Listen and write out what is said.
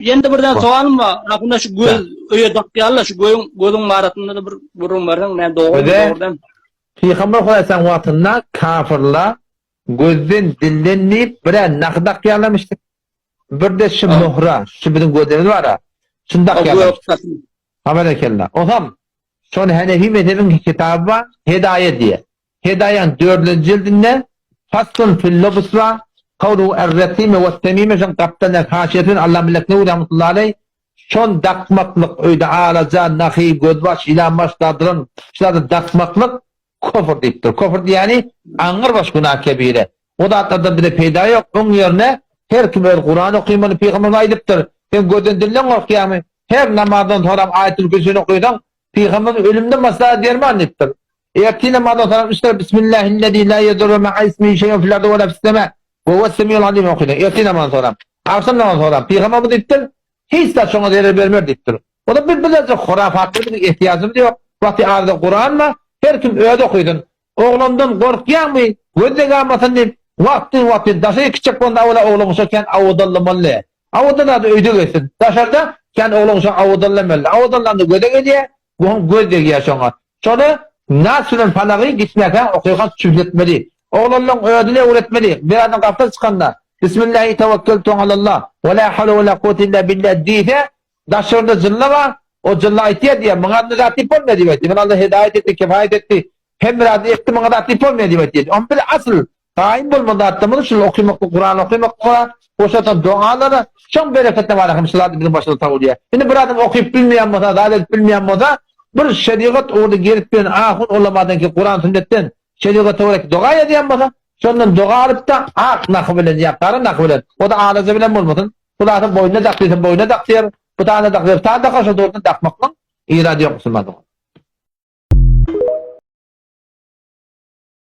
Ýene-de bir däne sowalym bar. Ahunda şu göz öýe dakýarlar, şu göýüň gözüň barasynda-da bir gürrüň berseň, näme dogrymy, dogry dälmi? Pygamber Hudaýsaň wagtynda kafirler gözden, dilden diýip, bir-ä nahy dakýarlarmyş, bir-de şu möhra, şu biziň gözlerimiz bar-a, şuny dakýarlarmyş. Habar ekella. Osam, şony Hanefi mezhebiň kitaby bar, Hedaýe diýe. Hedaýaň dördünji jildinde Faslun fil-lubs bar, Kawluhu er-resime wet-temime şoň gapdalyndaky haşiýesi bilen Allama Leknewi rahmetullahi aleý şony dakmaklyk öýde alaja, nahy, gözbaş, ýylanbaş, dadran şulary dakmaklyk kofr diýipdir. Kofr diýýäni aňyrbaş günah kebire. O zatlardan bize peýda ýok. Oň ýerine her kim öz Kuran okymaly pygamberimiz aýdypdyr. Sen gözden dilden gorkýaňmy? Her namazdan soram Aýatul Kürsini okysaň Pygamberimiz ölümden maslahat bermän diýipdir. Ertir namazdan soň üç defa Bismillahillezî lâ yedurru ma'a ismihi şey'un fil ardı ve lâ fis-semâ ve huves-semi'ul alîm okydy. Ertir namazdan soň. Agşam namazdan soň. Pygamberimiz diýipdir, Hiç zat şoňa zerer bermer diýipdir. O da biz bize hurafatlara biziň ehtiýajymyz ýok. Wagty arada Kuran bar, her kim özi okysyn. Oglandan gorkýaňmy, göz degamasyn diýip, wagtyn-wagtyn daşa kiçjek bolanda awala oglan şo kän awadallamaly. Awadalada öýde gezsin. Daşarda kän oglan şo awadallamaly. Awadallanda göze gelýär, bu göz degýär şoňa. Şony Nas bilen Falagy gitmäkäň okykan çüwletmeli. Oglanlaň özüne öwretmeli. Bir adam gapdan çykanda Bismillahi tewekkeltu alallah we la hawle we la kuwwete illa billah diýse, daşarda jylla bar, o jylla aýtýar diýýär, muňa indi zat diýip bolmaýar diýip aýtýar. Muny Allah hidaýat etdi, kifaýat etdi. Hemme zady etdi, muňa zat diýip bolmaýar diýip aýtýar. Onuň bir asyl Gaýym bolmaly zatlarymyz şul okymaklyk Kuran okymaklyk bar, goşatan dogalara, şoň bereketine bar hem şu zat biziň başymyza tagulýar. Indi bir adam okyp bilmeýän bolsa, zat edip bilmeýän bolsa, bir şerigat ugurda gelip bilen ahun ulamadan ki Kuran sünnetden şerigata görä doga ýazýan bolsa, şondan doga alypda ak nahy bilen ýa gara nahy bilen, o-da alaja bilen bolmasyn, hulasy boýnuna dak diýse boýnuna dak diýer, bu tana dak diýse bu tana dakar, şo dogrudan dakmaklyk irady ýok musulman dogan.